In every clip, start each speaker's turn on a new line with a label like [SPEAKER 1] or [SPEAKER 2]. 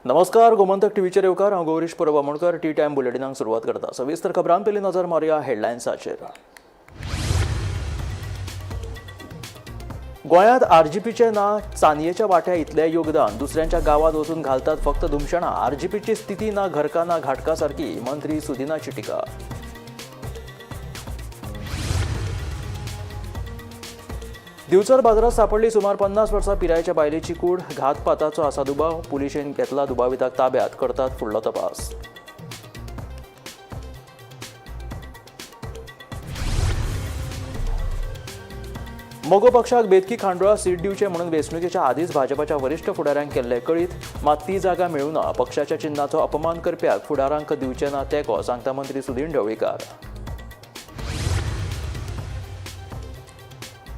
[SPEAKER 1] नमस्कार, गोमंतक टीव्हीचेर येवकार. हांव गौरीश परब आमोणकर. टी टायम बुलेटिनाक सुरवात करता. सविस्तर खबरां पयलीं नजर मारुया हेडलायन्साचेर. गोंयांत आरजीपीचे ना चांदयेच्या वाट्या इतलें योगदान, दुसऱ्यांच्या गांवांत वचून घालतात फक्त धुमशणां. आरजीपीची स्थिती ना घरका ना घाटका सारकी, मंत्री सुदिनाची टिका. दिवचल बाजारात सापडली सुमार 50 वर्सां पिरायेच्या बायलेची कूड. घातपाताचो आसा दुबाव. पुलिशेन घेतला दुबाविताक ताब्यात, करतात फुडलो तपास. मगो पक्षाक बेतकी खांडोळा सीट दिवचे म्हणून वेंचणुकेच्या आदींच भाजपाच्या वरिश्ठ फुडाऱ्यांक केल्ले कळीत, मात ती जागा मेळूना. पक्षाच्या चिन्हाचो अपमान करप्याक फुडारांक दिवचे ना तेंको, सांगता मंत्री सुदीन ढवळीकार.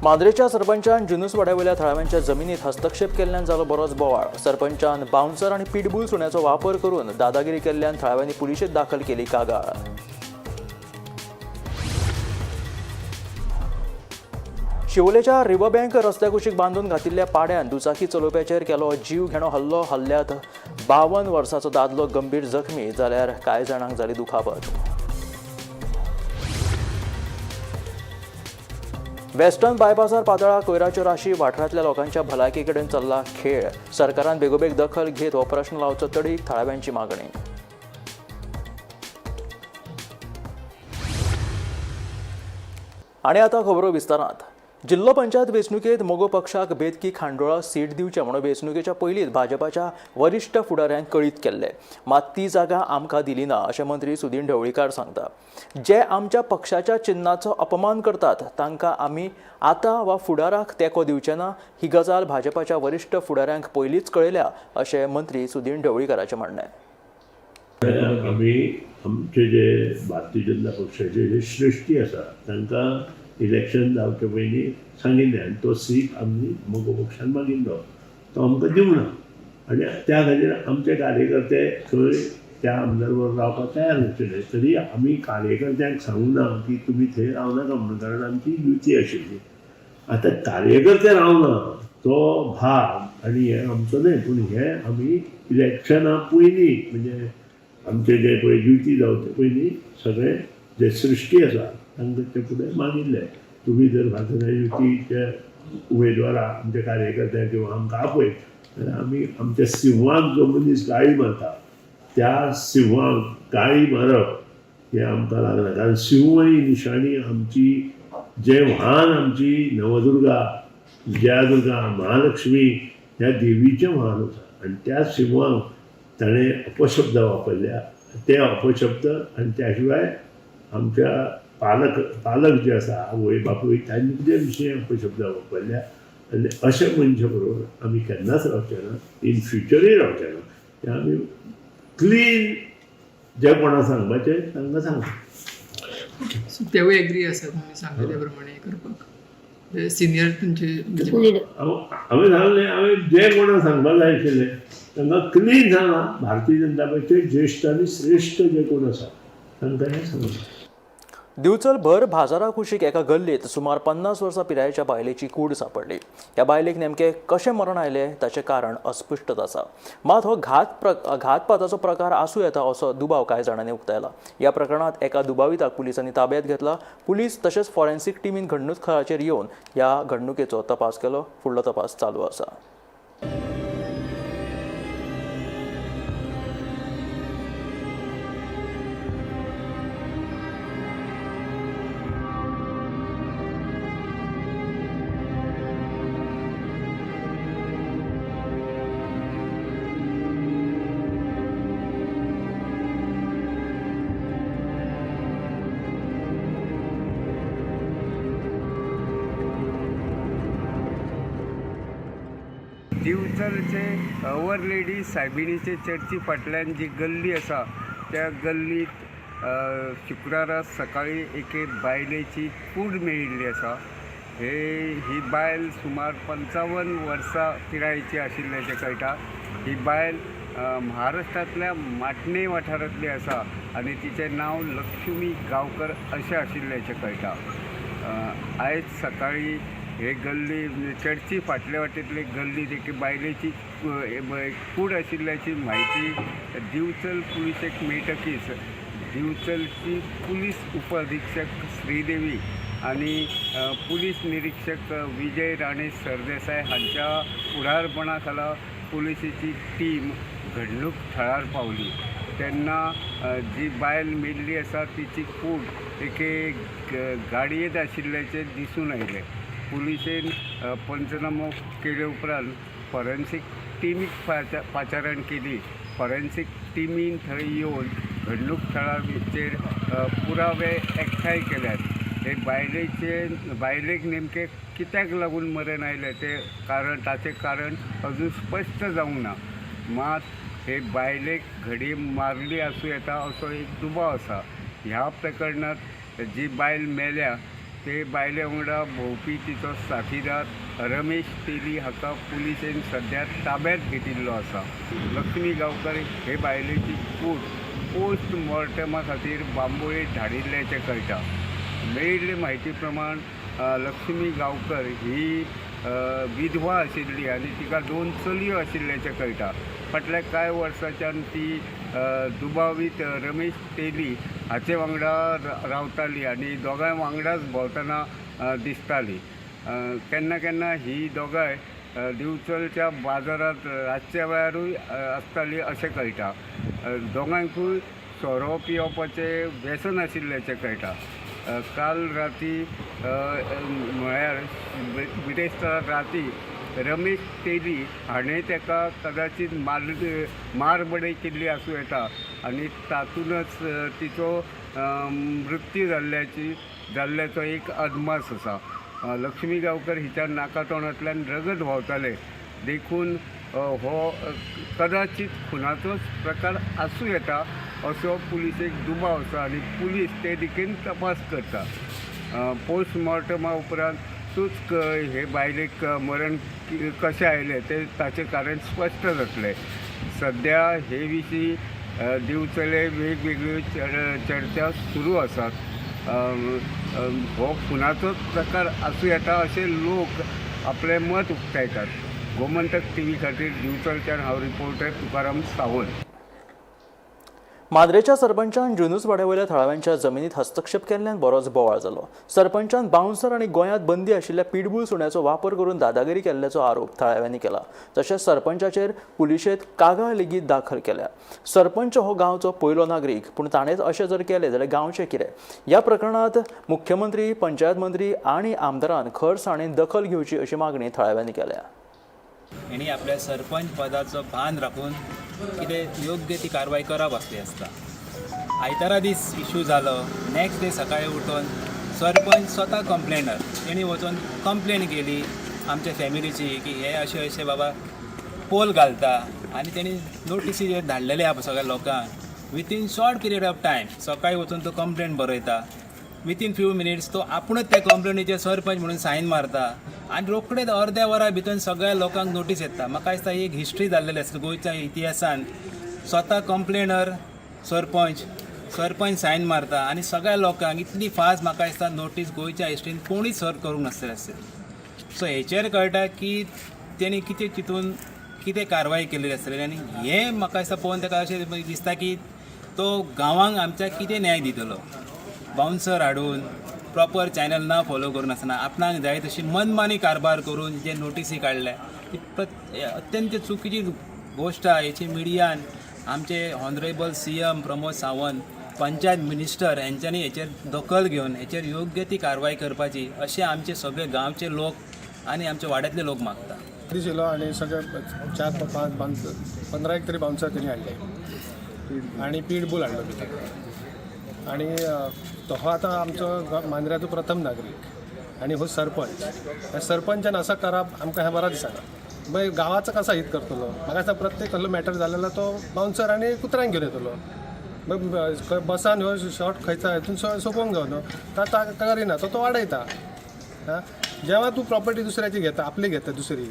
[SPEAKER 1] मांद्रेच्या सरपंचान जुनूसवाड्यावयल्या थळाव्यांच्या जमिनीत हस्तक्षेप केल्ल्यान जालो बरोच बोवाळ. सरपंचान बाउन्सर आनी पिटबूल सुण्याचो वापर करून दादागिरी केल्ल्यान थळाव्यांनी पुलिशेंत दाखल केली कागाळ. शिवोलेच्या रिव्हर रस्त्या कुशीक बांदून घातिल्ल्या पाड्यान दुचाकी चलोवप्याचेर केलो जीव घेणो हल्लो. हल्ल्यात 52 वर्साचो दादलो गंभीर जखमी, जाल्यार कांय जाणांक जाली दुखापत. वेस्टर्न बायपासार पातळा कोयराच्यो राशी. वाठारांतल्या लोकांच्या भलायके कडेन चल्ला खेळ. सरकारान बेगोबेग दखल घेत हो प्रश्न लावचो तडीक, थळाव्यांची मागणी. आनी आतां खबरो विस्तारांत. जिल्लो पंचायत वेंचणुकेंत मगो पक्षाक बेतकी खांडोळा सीट दिवचे म्हणून वेंचणुकेच्या पयलींच भाजपाच्या वरिश्ठ फुडाऱ्यांक कळीत केल्ले, मात ती जागा आमकां दिली ना अशें मंत्री सुदीन ढवळीकार सांगता. जे आमच्या पक्षाच्या चिन्हाचो अपमान करतात तांकां आमी आतां वा फुडाराक तेंको दिवचे ना, ही गजाल भाजपाच्या वरिश्ठ फुडाऱ्यांक पयलींच कळयल्या अशें मंत्री सुदीन ढवळीकाराचें म्हणणें.
[SPEAKER 2] आमी आमचे जे भारतीय जनता पक्षाचे जे श्रेश्ठी आसा तांकां इलेक्शन जावचे पयलीं सांगिल्लें आनी तो सीट आमी मगो पक्षान मागिल्लो, तो आमकां दिवंक ना आनी त्या खातीर आमचे कार्यकर्ते थंय त्या आमदार बरोबर रावपाक तयार नाशिल्ले. तरी आमी कार्यकर्त्यांक सांगूंक ना की तुमी थंय रावनाका म्हणून, कारण आमची युती आशिल्ली. आतां कार्यकर्ते रावना तो भाग आनी हें आमचो न्हय, पूण हें आमी इलेक्शना पयलीं म्हणजे आमचे जे पळय युती जावचे पयलीं सगळे जे सृश्टी आसा तांकां ते फुडें मागिल्लें, तुमी जर भारतीय युतीचे उमेदवारा आमच्या कार्यकर्त्यांक किंवा आमकां आपयत जाल्यार आमी आमच्या सिंहाक जो मनीस गाळी मारता त्या सिंहाक गाळी मारप हें आमकां लागना, कारण सिंह ही निशाणी आमची, जें वाहन आमची नवदुर्गा, विजयादुर्गा, महालक्ष्मी ह्या देवीचें वाहन आसा आनी त्या सिंहाक ताणें अपशब्द वापरल्या, ते अपशब्द आनी त्या शिवाय आमच्या पालक पालक जे आसा आवय बापूय तांचे विशीं अपशब्द वापरल्या आनी अशे मनशा बरोबर आमी केन्नाच रावचे ना, इन फ्युचरूय रावचे ना. ते आमी क्लीन जे कोणा सांगपाचें तांकां सांगता.
[SPEAKER 3] सो तेवूय एग्री आसा तुमी सांगले त्या प्रमाणे करपाक, सिनियर तुमचे
[SPEAKER 2] हांवें सांगलें, हांवें जे कोणा सांगपाक जाय आशिल्लें तांकां क्लीन सांगलां. भारतीय जनता पक्षाचे ज्येश्ठ आनी श्रेश्ठ जे कोण आसा तांकां हें सांगलां.
[SPEAKER 1] दिवचल भर बाजारा कुशीक एका गल्लीत सुमार 50 वर्सां पिरायेच्या बायलेची कूड सापडली. ह्या बायलेक नेमकें कशें मरण आयलें ताचें कारण अस्पश्टच आसा, मात हो घातपाताचो प्रकार आसूं येता असो दुबाव कांय जाणांनी उक्तायला. ह्या प्रकरणांत एका दुबाविताक पुलिसांनी ताब्यात घेतला. पुलीस तशेंच फॉरेन्सीक टिमीन घडणूक थळाचेर येवन ह्या घडणुकेचो तपास केलो. फुडलो तपास चालू आसा.
[SPEAKER 4] दिवचलचे our lady सायबिणीचे चर्ची फाटल्यान जी गल्ली आसा त्या गल्लीत शुक्रारा सकाळी एके बायलेची कूड मेळिल्ली आसा. ही बायल सुमार 55 वर्सां पिरायेची आशिल्ल्याचें कळटा. ही बायल महाराष्ट्रांतल्या माटणे वाठारांतली आसा आनी तिचें नांव लक्ष्मी गांवकर अशें आशिल्ल्याचें कळटा. आयज सकाळी हे गल्ली चर्ची फाटल्या वाटेंतले गल्लीत एके बायलेची कूड आशिल्ल्याची म्हायती दिवचल पुलिसेक मेळटकीच दिवचलची पुलीस उपअधिक्षक श्रीदेवी आनी पुलीस निरीक्षक विजय राणे सरदेसाय हांच्या फुडारपणा खाला पुलिसेची टीम घडणूक थळार पावली. तेन्ना जी बायल मेल्ली आसा तिची कूड एके गाडयेंत आशिल्ल्याचें दिसून आयलें. पुलिशेन पंचनामो केले उपरांत फॉरेन्सीक टिमीक पाचारण केली. फॉरेन्सीक टिमीन थंय येवन घडणूक थळाचेर पुरावे एकठांय केल्यात. हे बायलेक नेमकें कित्याक लागून मरण आयलें तें कारण ताचें कारण अजून स्पश्ट जावंक ना. मात हे बायलेक घडये मारली आसूं येता असो एक दुबाव आसा. ह्या प्रकरणांत जी बायल मेल्या ते बायले वांगडा भोंवपी तिचो साथीदार रमेश तेली हाका पुलिशेन सद्या ताब्यांत घेतिल्लो आसा. लक्ष्मी गांवकर हे बायलेची कूड पोस्ट मॉर्टमा खातीर बांबोळे धाडिल्ल्याचें कळटा. मेळिल्ले म्हायती प्रमाण लक्ष्मी गांवकर ही विधवा आशिल्ली आनी तिका 2 चलयो आशिल्ल्याचें कळटा. फाटल्या कांय वर्सांच्यान ती दुबावीत रमेश तेली हाचे वांगडा रावताली आनी दोगांय वांगडाच भोंवतना दिसताली. केन्ना केन्ना ही दोगांय दिवचलच्या बाजारांत रातच्या वेळारूय आसताली अशें कळटा. दोगांयकूय सोरो पिवपाचें व्यसन आशिल्ल्याचें कळटा. काल राती म्हळ्यार बिरेस्तारा राती रमेश तेली हाणें ताका कदाचीत मारबडय केल्ली आसूं येता आनी तातूंतच तिचो मृत्यू जाल्ल्याचो एक अदमास आसा. लक्ष्मी गांवकर हिच्या नाका तोंडांतल्यान रगत व्हांवतालें देखून हो कदाचीत खुनाचोच प्रकार आसूं येता असो पुलिसेक दुबाव आसा आनी पुलीस ते दिकेन तपास करता. पोस्टमॉर्टमा उपरांतूच हे बायलेक मरण कशें आयलें तें ताचें कारण स्पश्ट जातलें. सद्या हे विशीं दिवचले वेगवेगळ्यो चर्चा सुरू आसात. हो खुनाचोच प्रकार आसूं येता अशें लोक आपलें मत उक्तायतात. गोमंतक टीव्ही खातीर दिवचलच्यान हांव रिपोर्टर तुकाराम सावंत.
[SPEAKER 1] माद्रेच्या सरपंचान जुनूसवाड्यावयल्या थळाव्यांच्या जमिनीत हस्तक्षेप केल्ल्यान बरोच बोवाळ जालो. सरपंचान बाउन्सर आनी गोंयांत बंदी आशिल्ल्या पिटबूल सुण्याचो वापर करून दादागिरी केल्ल्याचो आरोप थळाव्यांनी केला. तशेंच सरपंचाचेर पुलिशेंत कागाळ लेगीत दाखल केल्या. सरपंच हो गांवचो पयलो नागरीक, पूण ताणेंच अशें जर केलें जाल्यार गांवचें कितें? ह्या प्रकरणांत मुख्यमंत्री, पंचायत मंत्री आनी आमदारान खरसाणेन दखल घेवची अशी मागणी थळाव्यांनी केल्या.
[SPEAKER 5] हेणी आपल्या सरपंच पदाचो भान राखून कितें योग्य ती कारवाय करप आसली आसता. आयतारा दीस इशू जालो, नेक्स्ट डे सकाळी उठून सरपंच स्वता कंप्लेनर तेणी वचून कंप्लेन केली आमच्या फॅमिलीची की हे अशें अशें बाबा पोल घालता आनी तेणी नोटिसी जे धाडलेले आहा सगळ्या लोकांक within short period of time. सकाळी वचून तो कंप्लेन बरयता, विथीन फ्यू मिनिट्स तो आपुणूच त्या कंप्लेनीचेर सरपंच म्हणून सायन मारता आनी रोखडेच अर्द्या वरा भितर सगळ्या लोकांक नोटीस येता. म्हाका दिसता एक हिस्ट्री जाल्लेली आसा गोंयच्या इतिहासान. स्वता कंप्लेनर सरपंच, सरपंच सायन मारता आनी सगळ्या लोकांक इतली फास्ट म्हाका दिसता नोटीस गोंयच्या हिस्ट्रीन कोणीच सर्व करूंक नासतले आसतली. सो हेचेर कळटा की तेणी कितें चिंतून कितें कारवाय केल्ली आसतली आनी हें म्हाका दिसता पळोवन ताका अशें दिसता की तो गांवांक आमच्या कितें न्याय दितलो. बाउन्सर हाडून प्रॉपर चॅनल ना फॉलो करून आसतना आपणाक जाय तशी मनमानी कारभार करून जे नोटिसी काडल्या ती अत्यंत चुकीची गोश्ट आहा. हेची मिडियान आमचे honourable CM Pramod Sawant, panchayat minister हेंच्यांनी हेचेर दखल घेवन हेचेर योग्य ती कारवाय करपाची अशें आमचे सगळे गांवचे लोक आनी आमचे वाड्यांतले लोक मागता.
[SPEAKER 6] दीस येयलो आनी सगळे 4 5 बाउन्सर 15 एक तरी बाउन्सर तेणी हाडले आनी पीटबूल हाडलो भितर. आनी तो हो आतां आमचो मांद्र्याचो प्रथम नागरीक आनी हो सरपंच. ह्या सरपंचान असो करप आमकां हें बरें दिसना. मागीर गांवाचो कसो हित करतलो? म्हाका दिसता प्रत्येक कसलो मॅटर जालो जाल्यार तो बाउन्सर आनी कुत्र्यांक घेवन येतलो. मागीर बसान ह्यो शॉर्ट खंयचा हितून सोंपोवंक जाय न्हू. तो करिना, तो वाडयता. आं, जेव्हा तूं प्रॉपर्टी दुसऱ्याची घेता, आपली घेता दुसरी,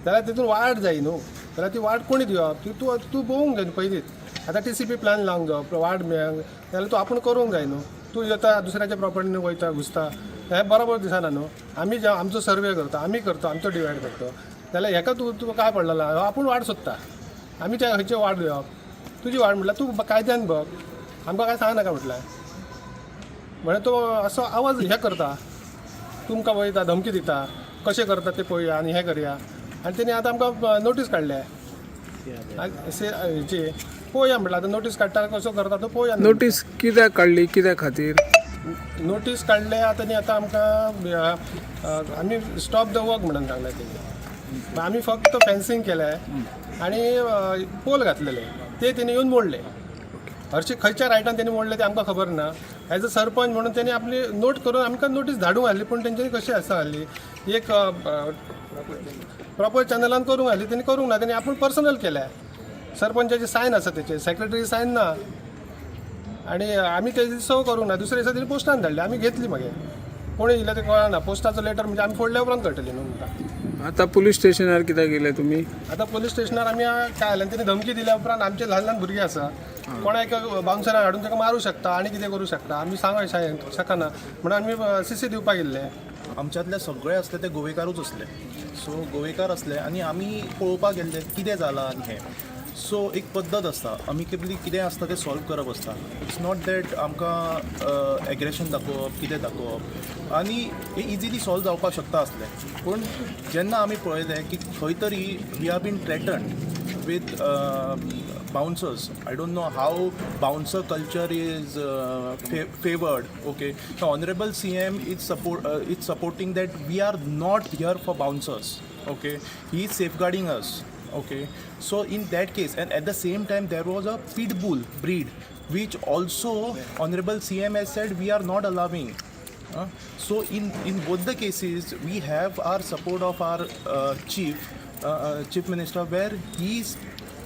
[SPEAKER 6] जाल्यार तितून वाड जाय न्हू. जाल्यार ती वाड कोणी दिवप? ती तूं तूं पळोवंक जाय न्हू पयलींच. आतां TCP plan लावंक जावो, वाड मेळोंक जाल्यार तूं आपूण करूंक जाय न्हू. तूं येता दुसऱ्याच्या प्रॉपर्टीन वयता, घुसता. हें बरोबर दिसना न्हू. आमी जे आमचो सर्वे करता, आमी करता, आमचो डिवायड करता, जाल्यार हेका तूं तुका काय पडलेला? हो आपूण वाड सोदता, आमी त्या खंयचे वाड दिवप? तुजी वाड म्हटल्यार तूं कायद्यान बघ, आमकां काय सांग नाका म्हटल्यार. म्हळ्यार तो असो आवाज हे करता, तुमकां पळयता, धमकी दिता, कशें करता ते पळोवया आनी हें करया. आनी तेणी आतां आमकां नोटीस काडल्या हेची, पळोवया म्हटल्यार आतां नोटीस काडटा, कसो करता तो पळोवया.
[SPEAKER 7] नोटीस कित्याक काडली, कित्या खातीर?
[SPEAKER 6] नोटीस काडले आतां न्ही, आतां आमकां आमी स्टॉप the work म्हणून सांगलें तेणी. आमी फक्त फेन्सींग केलें आनी पोल घातलेले ते तेणी येवन मोडले. हरशीं खंयच्या रायटान तेणी मोडले ते आमकां खबर ना. एज अ सरपंच म्हणून तेणी आपली नोट करून आमकां नोटीस धाडूंक आसली, पूण तेंच्यांनी कशी आसा आहली एक प्रॉपर चॅनलान करूंक आसली, तेणी करूंक ना. तेणी आपूण पर्सनल केल्या. सरपंचाची सायन आसा तेचेर, सेक्रेटरी सायन ना. आनी आमी तेजी सव करूंक ना. दुसऱ्या दिसा तेणी पोस्टान धाडली, आमी घेतली. मागीर कोणी येयले ते कळना. पोस्टाचो लेटर म्हणजे आमी फोडल्या उपरांत कळटली न्हू तुमकां.
[SPEAKER 7] आता पुलीस स्टेशनार कित्याक गेले तुमी?
[SPEAKER 6] आतां पोलीस स्टेशनार आमी काय जालें, तेणी धमकी दिल्या उपरांत आमचे ल्हान ल्हान भुरगीं आसा, कोणा एक बाउन्सराक हाडून ताका मारूं शकता आनी कितें करूं शकता, आमी सांगूंक शकना म्हणून आमी सीसी दिवपाक येयल्ले.
[SPEAKER 8] आमच्यांतले सगळे आसले ते गोवेकारूच आसले. सो गोवेकार आसले आनी आमी पळोवपाक गेल्ले कितें जालां आनी हें. सो एक पद्दत आसता, अमिकेबली कितें आसता तें सॉल्व करप आसता. It's not that आमकां एग्रेशन दाखोवप, कितें दाखोवप, आनी हें इजिली सॉल्व जावपाक शकता आसलें. पूण जेन्ना आमी पळयलें की खंय तरी we are been threatened with bouncers. I don't know how bouncer culture is favoured. Okay, the honourable CM is supporting that we are not here for bouncers. Okay, he is safeguarding us. Okay, so in that case, and at the same time there was a pit bull breed which also honorable CM has said we are not allowing. So in both the cases we have our support of our chief minister, where he is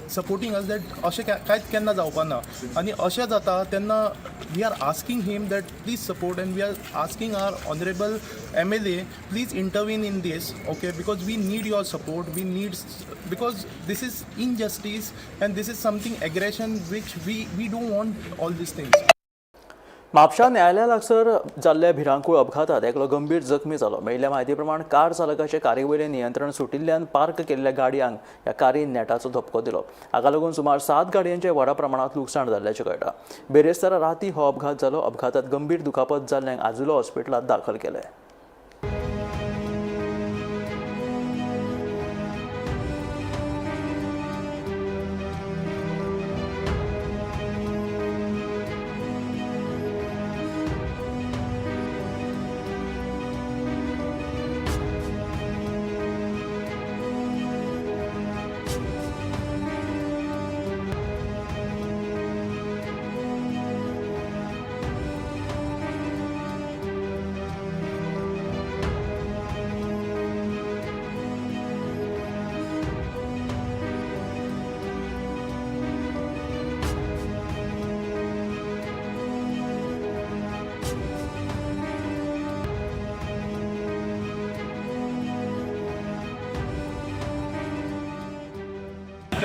[SPEAKER 8] supporting us that अशें कांयच केन्ना जावपा ना. आनी अशें जाता तेन्ना we are asking him that please support, and we are asking our honourable MLA please intervene in this, okay, because we need your support, we need, because this is injustice and this is something aggression which we don't want all these things.
[SPEAKER 1] म्हापशा न्यायालया लागसर जाल्ल्या भिरांकूळ अपघातात एकलो गंभीर जखमी जालो. मेळिल्ल्या म्हायती प्रमाण कार चालकाचे कारी वयलें नियंत्रण सुटिल्ल्यान पार्क केल्ल्या गाडयांक ह्या कारीन नेटाचो धपको दिलो. हाका लागून सुमार 7 गाडयांचें व्हडा प्रमाणांत लुकसाण जाल्ल्याचें कळटा. बेरेस्तारा राती हो अपघात जालो. अपघातात गंभीर दुखापत जाल्ल्यांक आजुलो हॉस्पिटलांत दाखल केले.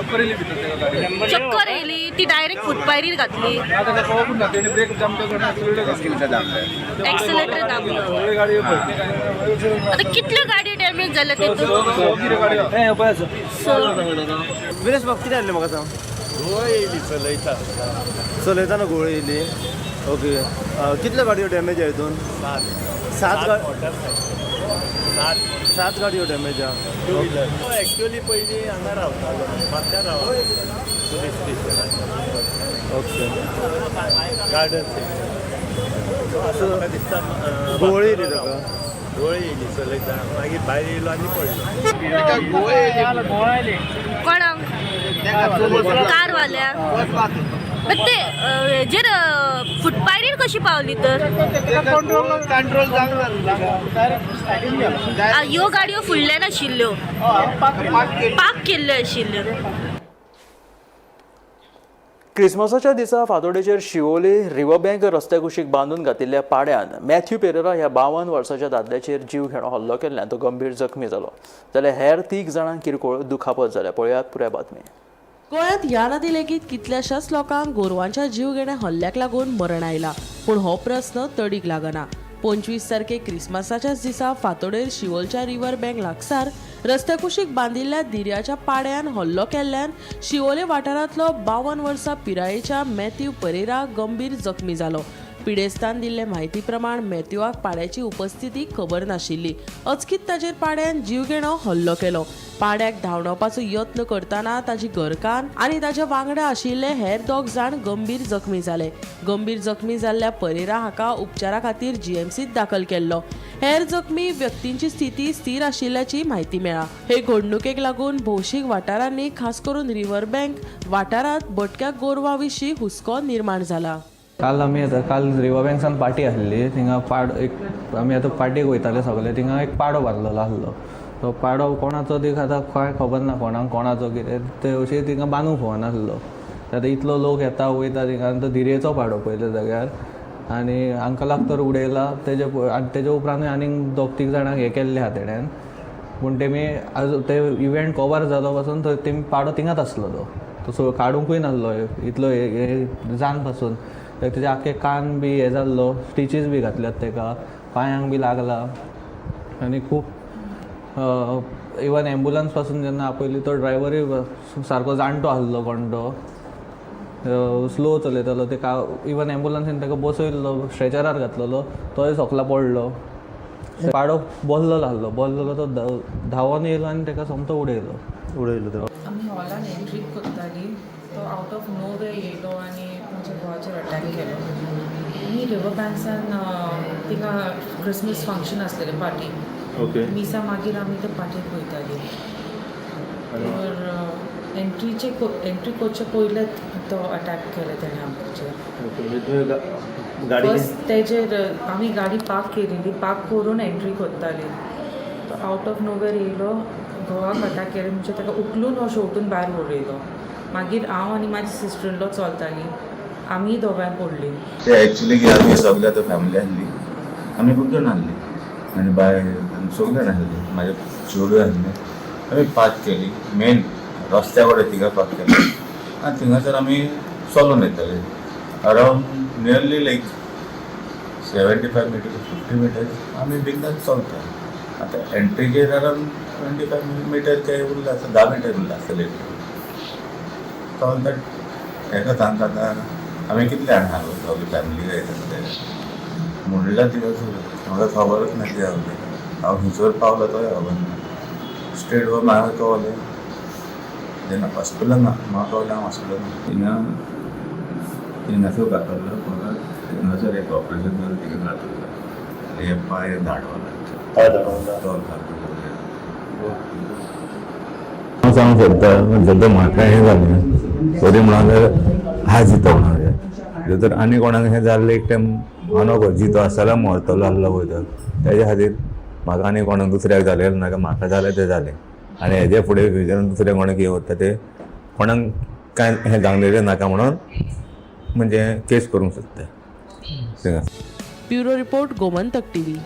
[SPEAKER 9] चक्कर येयली ती डायरेक्ट फुटपायरीर घातली, एक्सिलेटर दाबलो. आतां कितल्यो गाडयो डॅमेज जाल्या तितून.
[SPEAKER 10] विनेश बाब कितें जालें म्हाका सांग.
[SPEAKER 2] गोंय येयली चलयता
[SPEAKER 10] चलयतना घुंवळ येयली. ओके, कितल्यो गाडयो डॅमेज आहा हितून? सात सात गाडयो डॅमेज आहा.
[SPEAKER 2] Two wheeler. एक्चुअली पयलीं हांगा रावतालो, म्हापश्या रावतालो पुलीस स्टेशनार.
[SPEAKER 10] Okay,
[SPEAKER 2] garden sector. म्हाका दिसता
[SPEAKER 10] घुंवळ येयली ताका.
[SPEAKER 2] गोळ येयली चलयता, मागीर भायर येयलो आनी पडलो.
[SPEAKER 9] कोणाक? कारवाल्या. ते हेजेर फुटपायरीर कशी पावली तर? ह्यो गाडयो फुडल्यान आशिल्ल्यो, पार्क केल्ल्यो आशिल्ल्यो.
[SPEAKER 1] क्रिसमसाच्या दिसा फातोडेचेर शिवोले रिव्हर रस्त्या कुशीक बांदून घातिल्ल्या पाड्यान मॅथ्यू पेरेरा ह्या 52 वर्साच्या दादल्याचेर जीव घेणो हल्लो केल्ल्यान तो गंभीर जखमी जालो. जाल्यार हेर 3 जाणांक किरकोळ दुखापत जाल्या. पळयात पुराय बातमी.
[SPEAKER 11] गोंयांत ह्या आदी लेगीत कितल्याशाच लोकांक गोरवांच्या जीव घेण्या हल्ल्याक लागून मरण आयला, पूण हो प्रस्न तडीक लागना. 25 तारखे क्रिसमसाच्याच दिसा फांतोडेर शिवोलच्या रिव्हर बँक लागसार रस्त्या कुशीक बांदिल्ल्या दिर्याच्या पाड्यान हल्लो केल्ल्यान शिवोले वाठारांतलो 52 वर्सां पिरायेच्या मॅथ्यू परेरा गंभीर जखमी जालो. पिडेस्तान दिल्ले म्हायती प्रमाण मॅथ्यूआक पाड्याची उपस्थिती खबर नाशिल्ली. अचकीत ताचेर पाड्यान जीवघेणो हल्लो केलो. पाड्याक धांवडावपाचो यत्न करतना ताची घरकान्न आनी ताच्या वांगडा आशिल्ले हेर 2 जाण गंभीर जखमी जाले. गंभीर जखमी जाल्ल्या परेरा हाका उपचारा खातीर जीएमसीत दाखल केल्लो. हेर जखमी व्यक्तींची स्थिती स्थिर आशिल्ल्याची म्हायती मेळ्ळा. हे घडणुकेक लागून भौशीक वाठारांनी खास करून रिव्हर बँक वाठारांत भटक्या गोरवां विशीं हुस्को निर्माण जाला.
[SPEAKER 12] काल आमी येता काल रिवर बँक्सान पार्टी आसली. थिंगा पाड एक आमी आतां पार्टीक वयताले सगळे. थिंगा एक पाडो बांदलेलो आसलो. तो पाडो कोणाचो ती आतां कांय खबर ना कोणाक कोणाचो कितें ते अशें थिंगा बांदूंक फावनासलो. आतां इतलो लोक येता वयता थिंगा आनी तो धिरयेचो पाडो पयल्या जाग्यार आनी अंकलाक तर उडयला तेजे आनी तेजे उपरांतूय आनीक 2-3 जाणांक हें केल्लें आहा तेणेन. पूण तेमी आज ते इव्हेंट कवर जालो पासून थंय तेमी पाडो थिंगाच आसलो. तो सो काडुंकूय नासलो इतलो हे जान पासून. तेजे आख्खे कान बी हे जाल्लो, स्टिचीस बी घातल्यात तेका, पांयांक बी लागला आनी खूब इवन एम्बुलन्स पासून जेन्ना आपयली तो ड्रायव्हरूय सारको जाणटो आसलो कोण तो स्लो चलयतालो. तेका इवन एम्बुलन्सीन तेका बसयल्लो, स्ट्रेचरार घातलेलो, तोय सोकला पडलो. पाडो बसलेलो आसलो, बसलेलो तो धांवोन येयलो आनी तेका सोमतो उडयलो.
[SPEAKER 13] आमी हॉलान एंट्री करताली तो आउट ऑफ नो वे येयलो आनी म्हज्या घोवाचेर अटॅक केलो. आनी रिवर बँक्सान थिंगा क्रिसमस फंक्शन आसलेलें, पार्टी.
[SPEAKER 10] ओके.
[SPEAKER 13] मिसा मागीर आमी ते पार्टीक वयताली. तर एंट्रीचे एंट्री करचे पयलेच तो अटॅक केलो तेणें आमचेर.
[SPEAKER 10] गाडी
[SPEAKER 13] फर्स्ट तेजेर आमी गाडी पार्क केलेली, पार्क करून एंट्री करताली. तो आउट ऑफ नो वेर येयलो, घोवाक अटॅक केलो म्हणजे ताका उखलून अशें उठून भायर उडयलो. मागीर हांव आनी म्हाजी सिस्टर इन लॉ चलताली, आमी दोगांय पडली.
[SPEAKER 14] ते एक्चुली की आमी सगळे आतां फॅमिली आसली, आमी खूब जाणां आसली आनी बायल आमी सगळीं जाणां आसली, म्हाजे चेडूं आसलें. आमी पार्क केली मेन रस्त्या कडेन थिंगा पार्क केली आनी थिंगासर आमी चलोन वयताले around nearly like 75 meter 50 meter आमी बिंदास चलता. आतां एंट्रीचेर अरावंड 25 मिटर काय उरला आसता, 10 मिटर उरला आसतले. चलता हेका सांगता आतां आमी कितले जाणां आहा सगळी फॅमिली वयता म्हणल्यार थिंगासर म्हाका खबरच ना कितें जालें. हांव खंयसर पावलो तोय खबर ना. स्ट्रेट वर म्हाका कळलें जेन्ना हॉस्पिटलान ना म्हाका कळलें हांव हॉस्पिटलान थिंगा थिंगासर घातलो परत थिंगासर एक ऑपरेशन जालें थिंगा घातलो हे पांय धाडवला तोल
[SPEAKER 15] हांव सांगूंक सोदता सद्दां म्हाका हें जालें तरी म्हणून हा जितो म्हणून जर तर आनी कोणाक हें जाल्लें एक टायम हांव नकळो जितो आसा जाल्यार मरतलो आसलो पळय तर तेज्या खातीर म्हाका आनी कोणाक दुसऱ्याक जालें नाका, म्हाका जालें तें जालें. आनी हेजे फुडें फ्युचरान दुसऱ्या कोणाक हें वता तें कोणाक कांय हें जावंक नाका म्हणून म्हणजे केस करूंक सोदता.
[SPEAKER 11] Bureau report, Gomantak TV.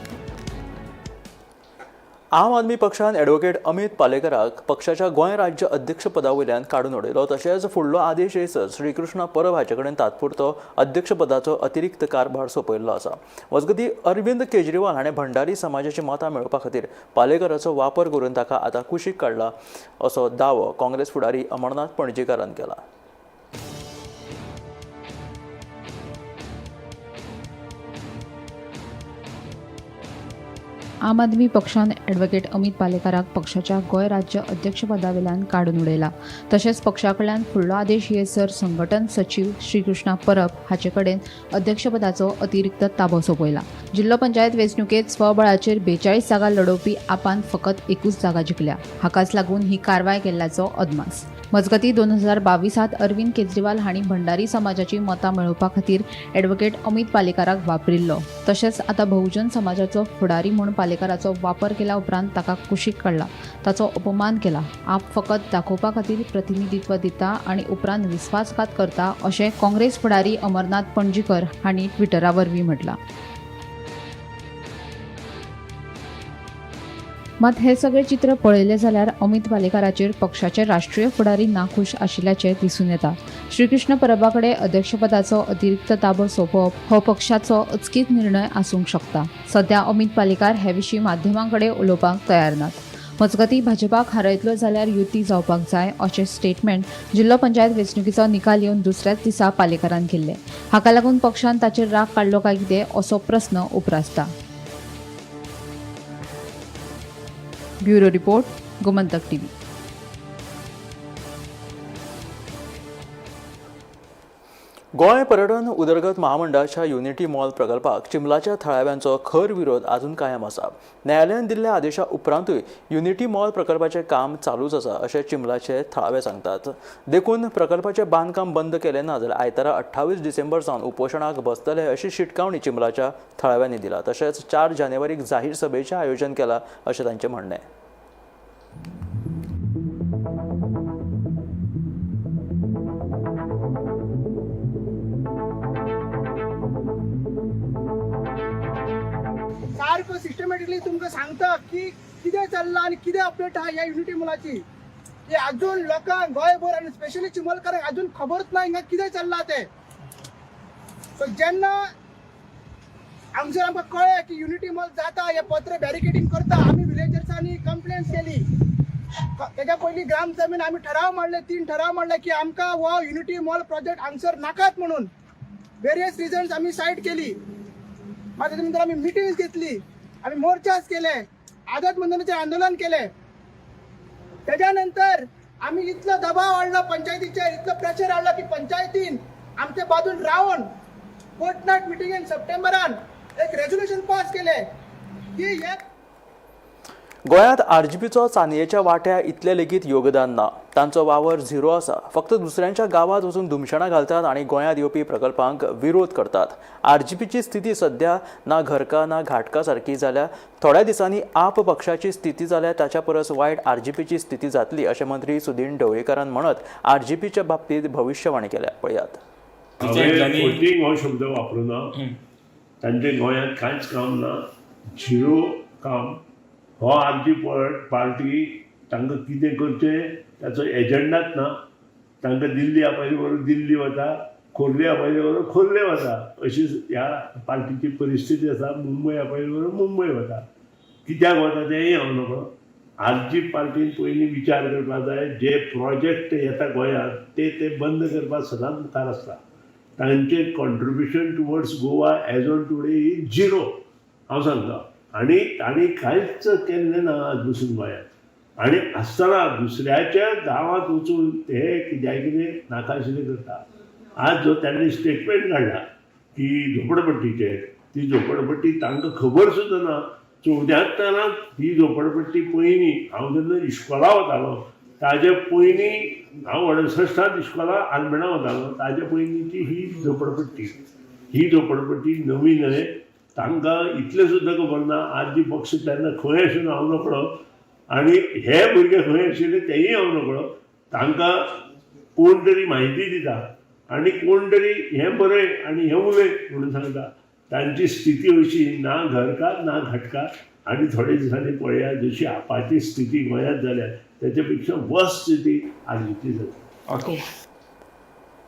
[SPEAKER 1] Aam Aadmi पक्षान ॲडव्होकेट अमित पालेकराक पक्षाच्या गोंय राज्य अध्यक्षपदा वयल्यान काडून उडयलो. तशेंच फुडलो आदेश येसर श्रीकृष्ण परब हाचे कडेन तात्पुरतो अध्यक्षपदाचो अतिरिक्त कारभार सोंपयल्लो आसा. मजगतीं अरविंद केजरीवाल हाणें भंडारी समाजाची मतां मेळोवपा खातीर पालेकराचो वापर करून ताका आतां कुशीक काडला असो दावो काँग्रेस फुडारी अमरनाथ पणजीकारान केला.
[SPEAKER 16] आम आदमी पक्षान ॲडव्होकेट अमित पालेकाराक पक्षाच्या गोंय राज्य अध्यक्षपदावेल्यान काडून उडयला. तशेंच पक्षा कडल्यान फुडलो आदेश येसर संघटन सचीव श्रीकृष्णा परब हाचे कडेन अध्यक्षपदाचो अतिरिक्त ताबो सोंपयला. जिल्लो पंचायत वेंचणुकेंत स्वबळाचेर 42 जागा लडोवपी आपान फकत 1 जागा जिखल्या. हाकाच लागून ही कारवाय केल्ल्याचो अदमास. मजगतीं 2022 अरविंद केजरीवाल हांणी भंडारी समाजाची मतां मेळोवपा खातीर ॲडव्होकेट अमित पालेकाराक वापरिल्लो. तशेंच आतां बहुजन समाजाचो फुडारी म्हूण पालेकाराचो वापर केल्या उपरांत ताका कुशीक काडला, ताचो अपमान केला. आप फकत दाखोवपा खातीर प्रतिनिधित्व दिता आनी उपरांत विस्वासघात करता अशें काँग्रेस फुडारी अमरनाथ पणजीकर हांणी ट्विटरा वरवीं म्हटलां. मात हें सगळें चित्र पळयलें जाल्यार अमित पालेकाराचेर पक्षाचे राष्ट्रीय फुडारी नाखूश आशिल्ल्याचें दिसून येता. श्रीकृष्ण परबा कडेन अध्यक्षपदाचो अतिरिक्त ताबो सोंपोवप हो पक्षाचो अचकीत निर्णय आसूंक शकता. सध्या अमित पालेकार हे विशीं माध्यमां कडेन उलोवपाक तयार नात. मजगतीं, भाजपाक हारयतलो जाल्यार युती जावपाक जाय अशें स्टेटमेंट जिल्लो पंचायत वेंचणुकेचो निकाल येवन दुसऱ्याच दिसा पालेकारान केल्लें. हाका लागून पक्षान ताचेर राग काडलो काय कितें असो प्रस्न उप्रासता. Bureau report, Gomantak TV.
[SPEAKER 1] Goa पर्यटन उदरगत महामंडळाच्या युनिटी मॉल प्रकल्पाक चिंबलाच्या थळाव्यांचो खर विरोध अजून कायम आसा. न्यायालयान दिल्ल्या आदेशा उपरांतूय युनिटी मॉल प्रकल्पाचें काम चालूच आसा अशें चिंबलाचे थळावे सांगतात. देखून प्रकल्पाचें बांदकाम बंद केलें ना जाल्यार आयतारा 28 डिसेंबर सावन उपोशणाक बसतले अशी शिटकावणी चिंबलाच्या थळाव्यांनी दिला. तशेंच 4 जानेवारीक जाहीर सभेचें आयोजन केलां अशें तांचें म्हणणें.
[SPEAKER 17] सारको सिस्टमॅटिकली तुमकां सांगता की कितें चल्लां आनी कितें अपडेट आहा ह्या युनिटी मॉलाची, की अजून लोकांक गोंयभर आनी स्पेशली चिंबलकारांक अजून खबरच ना हिंगा कितें चल्लां तें. सो जेन्ना हांगसर आमकां कळ्ळें की युनिटी मॉल जाता, हें पत्र बॅरिकेडींग करता, आमी विलेजर्सांनी कंप्लेंट्स केली. तेज्या पयलीं ग्रामसभेन आमी ठराव मांडले, 3 ठराव मांडले की आमकां हो युनिटी मॉल प्रोजेक्ट हांगसर नाकात म्हणून. वेरियस रिजन्स आमी सायट केली. मागीर ताच्या नंतर आमी मिटिंग्स घेतली, आमी मोर्चास केले, आझाद मैदानाचेर आंदोलन केले. त्याच्या नंतर आमी इतलो दबाव हाडलो पंचायतीचेर, इतलो प्रेशर हाडलो की पंचायतीन आमच्या बाजून रावन फोर्टनायट मिटिंगेन सप्टेंबरान एक रेजोल्युशन पास केले की हे
[SPEAKER 1] गोंयांत आरजीपीचो चांदयेच्या वांट्या इतलें लेगीत योगदान ना. तांचो वावर झिरो आसा. फक्त दुसऱ्यांच्या गांवांत वचून धुमशणां घालतात आनी गोंयांत येवपी प्रकल्पांक विरोध करतात. आरजीपीची स्थिती सध्या ना घरका ना घाटका सारकी जाल्या. थोड्या दिसांनी आप पक्षाची स्थिती जाल्या ताच्या परस वायट आरजीपीची स्थिती जातली अशें मंत्री सुदिन ढवळीकारान म्हणत आरजीपीच्या बाबतींत भविश्यवाणी केल्या. पळयात.
[SPEAKER 2] हांवें हो शब्द वापरुना. तांचें गोंयांत कांयच काम ना, झिरो काम. हो आरजी पार्टी तांकां कितें करचें ताचो एजंडाच ना. तांकां दिल्ली आपयले बरोबर दिल्ली वता, खोर्ले आपयले बरोबर खोर्ले वता, अशी ह्या पार्टीची परिस्थिती आसा. मुंबय आपयले बरोबर मुंबय वता, कित्याक वता तेंय हांव नकळो. आरजी पार्टीन पयलीं विचार करपाक जाय, जे प्रोजेक्ट येता गोंयांत ते ते बंद करपाक सदांच मुखार आसता. तांचें contribution towards Goa as on today is zero हांव सांगता. आनी तांणी कांयच केल्लें ना आज पसून गोंयांत. आनी आसतना दुसऱ्याच्या गांवांत वचून ते कित्याक कितें नाका आशिल्लें करता. आज जो तांणी स्टेटमेंट काडला की झोपडपट्टीचेर, ती झोपडपट्टी तांकां खबर सुद्दां ना. 74 ही झोपडपट्टी पयलीं हांव जेन्ना इश्कोला वतालो ताजे पयलीं, हांव 68 इश्कोला आलमेणा वतालो, ताजे पयलींची ही झोपडपट्टी. ही झोपडपट्टी नवी न्हय, तांकां इतलें सुद्दां खबर ना. आरजी पक्ष तेन्ना खंय आशिल्लो हांव नकळो, आनी हे भुरगे खंय आशिल्ले तेंय हांव नकळो. तांकां कोण तरी म्हायती दिता आनी कोण तरी हें बरय आनी हें उलय म्हणून सांगता. तांची स्थिती अशी ना घरकार ना घाटकार. आनी थोड्या दिसांनी पळया जशी आपाची स्थिती गोंयांत जाल्या तेच्या पेक्षा वर्स स्थिती आरजीची जाता.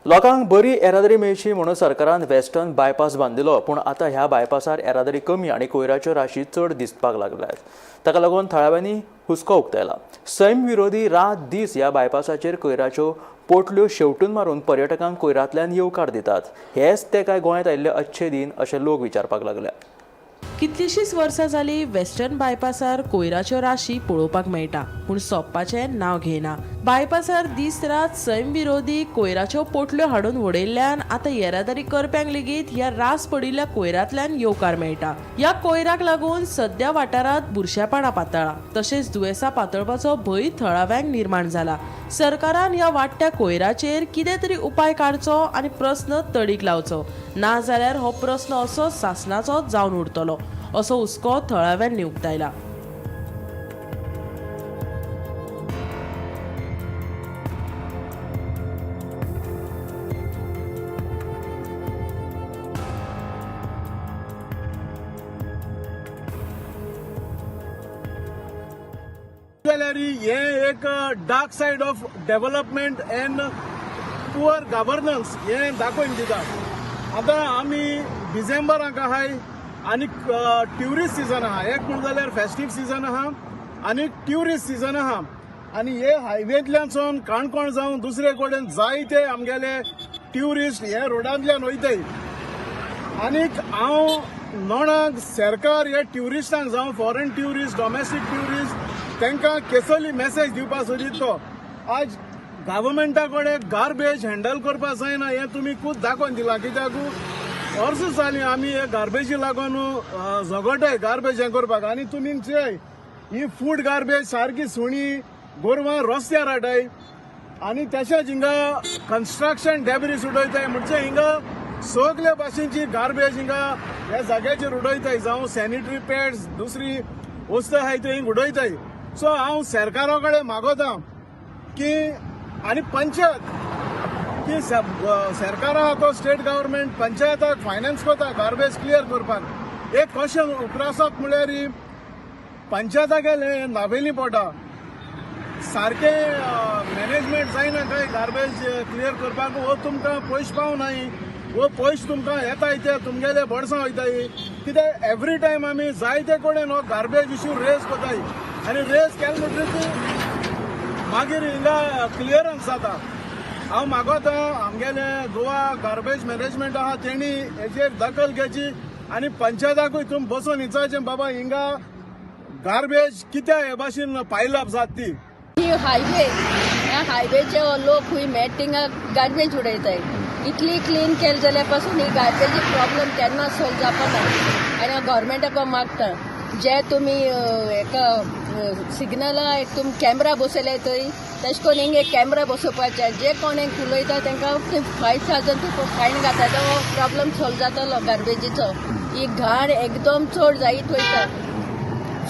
[SPEAKER 1] लोकांक बरी येरादारी मेळची म्हणून सरकारान वेस्टर्न बायपास बांदिलो, पूण आतां ह्या बायपासार येरादारी कमी आनी कोयराच्यो राशी चड दिसपाक लागल्यात. ताका लागून थळाव्यांनी हुस्को उक्तायला. सैम विरोधी रात दीस ह्या बायपासाचेर कोयराच्यो पोटल्यो शेवटून मारून पर्यटकांक कोयरांतल्यान येवकार दितात. हेच ते काय गोंयांत आयिल्ले अच्छे दिन अशें लोक विचारपाक लागले.
[SPEAKER 11] कितलींशींच वर्सां जालीं वेस्टर्न बायपासार कोयराच्यो राशी पळोवपाक मेळटा, पूण सोंपपाचें नांव घेयना. बायपासार दीस रात सैम विरोधी कोयराच्यो पोटल्यो हाडून उडयल्ल्यान आतां येरादारी करप्यांक लेगीत ह्या रास पडिल्ल्या कोयरांतल्यान येवकार मेळटा. ह्या कोयराक लागून सद्या वाठारांत बुरशेपणां पातळ्ळां, तशेंच दुयेंसां पातळपाचो भंय थळाव्यांक निर्माण जाला. सरकारान ह्या वाडट्या कोयराचेर कितें तरी उपाय काडचो आनी प्रस्न तडीक लावचो, ना जाल्यार हो प्रस्न असो सासणाचो जावन उरतलो असो हुस्को थळाव्यांनी उक्तायला.
[SPEAKER 18] जाल्यार हें एक dark side of development and poor governance हें दाखोवन दिता. आतां आमी डिसेंबराक आहाय आनी ट्युरिस्ट सिजन आहा. एक म्हण जाल्यार फेस्टीव सिजन आहा आनी ट्युरिस्ट सिजन आहा आनी हे हायवेंतल्यान काणकोण जावं दुसरे कडेन जायते आमगेले ट्युरिस्ट हे रोडांतल्यान वयताय. आनीक हांव नोणाक सरकार हे ट्युरिस्टांक जावं फॉरेन ट्युरिस्ट, डॉमेस्टीक ट्युरिस्ट तांकां केसली मॅसेज दिवपाक सोदीत तो आज गव्हर्मेंटा कडेन गार्बेज हँडल करपाक जायना हें तुमी खूब दाखोवन दिलां. कित्याक वर्सां जालीं आमी हे गार्बेजी लागून झगडटाय गार्बेज हें करपाक. आनी तुमी चोय ही फूड गार्बेज सारकी सुणी गोरवां रस्त्यार हाडाय आनी तशेंच हिंगा कन्स्ट्रक्शन डेब्रीस उडयताय. म्हणजे हिंगा सगळे भाशेची गार्बेज हिंगा ह्या जाग्याचेर उडयताय, जावं सॅनिटरी पॅड्स दुसरी वस्तू आहाय त्यो हिंग उडयताय. सो हांव सरकारा कडेन मागोता की आनी पंचायत की सरकारा तो स्टेट गव्हर्मेंट पंचायताक फायनान्स करता गार्बेज क्लियर करपाक. एक क्वेश्चन उप्रासप म्हळ्यार पंचायता गेले नावेली पोटा सारकें मॅनेजमेंट जायना काय गार्बेज क्लियर करपाक. वो तुमकां पयशे पावनाय, वो पयशे तुमकां येताय ते तुमगेले बडसां वयताय. कित्याक एवरी टायम आमी जायते कडेन हो गार्बेज इश्यू रेज करताय आनी रेज केले म्हणटकीर मागीर हिंगा क्लियरन्स जाता. हांव मागोता आमगेले गोवा गार्बेज मॅनेजमेंट आहा तेणी हेजेर दखल घेवची आनी पंचायताकूय तुमी बसून विचारचें बाबा हिंगा गार्बेज कित्याक हे भाशेन पायलअप जाता ती.
[SPEAKER 19] ही हायवे, ह्या हायवेचे लोक खूंय मेळटा थिंगा गार्बेज उडयताय. इतली क्लीन केली जाल्यार पासून ही गार्बेजी प्रॉब्लम केन्ना सोल्व जावपा ना. आनी हांव गव्हर्मेंटाक मागता जे तुमी हेका सिग्नला एक तुमी कॅमरा बसयले थंय तशें करून हिंग एक कॅमरा बसोवपाचे. जे कोण एक उलयता तांकां 5,000 फायन घातता तो प्रॉब्लम सोल्व जातलो गार्बेजीचो. ही घाण एकदम चड जायत वयता.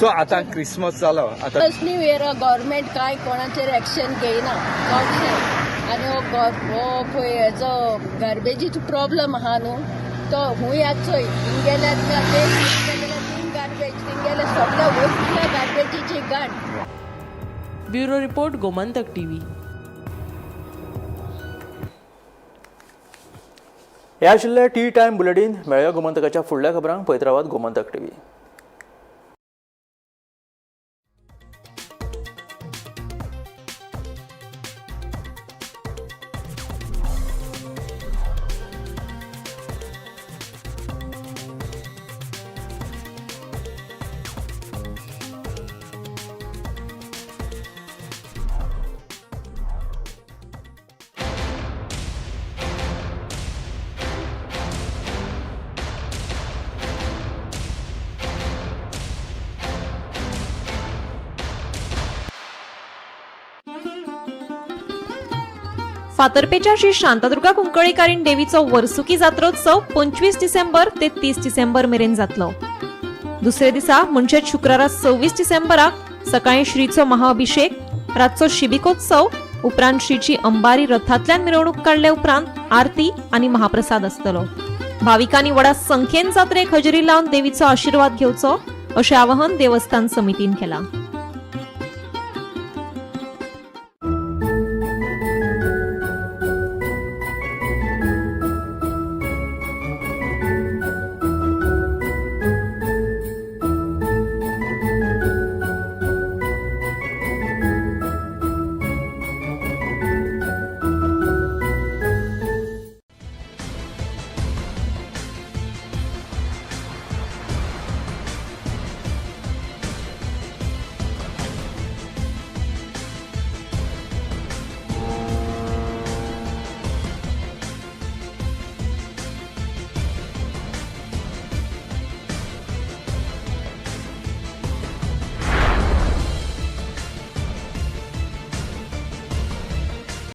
[SPEAKER 20] सो आता क्रिसमस जालो आतां
[SPEAKER 19] प्लस न्यू इयर गव्हर्मेंट कांय कोणाचेर एक्शन घेयना चडशें. आनी हो पळय हेजो गार्बेजीचो प्रॉब्लम आहा न्हू तो हूंय आतां चोय हिंगेल्या तीन गार्बेज तिंगेले सगळ्या वस्तूला गार्बेजीची घाण.
[SPEAKER 11] Bureau report, Gomantak TV.
[SPEAKER 1] हे आशिल्लें टी टायम बुलेटीन. मेळया गोमंतकाच्या फुडल्या खबरांक. पळयत रावात गोमंतक टीव्ही.
[SPEAKER 21] फातर्पेच्या श्री शांतादुर्गा कुंकळीकारीण देवीचो वर्सुकी जात्रोत्सव 25 डिसेंबर ते 30 डिसेंबर मेरेन जातलो. दुसरे दिसा म्हणजेच शुक्रारा 26 डिसेंबराक सकाळी श्रीचो महाअभिषेक, रातचो शिबिकोत्सव, उपरांत श्रीची अंबारी रथांतल्यान मिरवणूक काडले उपरांत आरती आनी महाप्रसाद आसतलो. भाविकांनी व्हडा संख्येन जात्रेक हजेरी लावन देवीचो आशिर्वाद घेवचो अशें आवाहन देवस्थान समितीन केलां.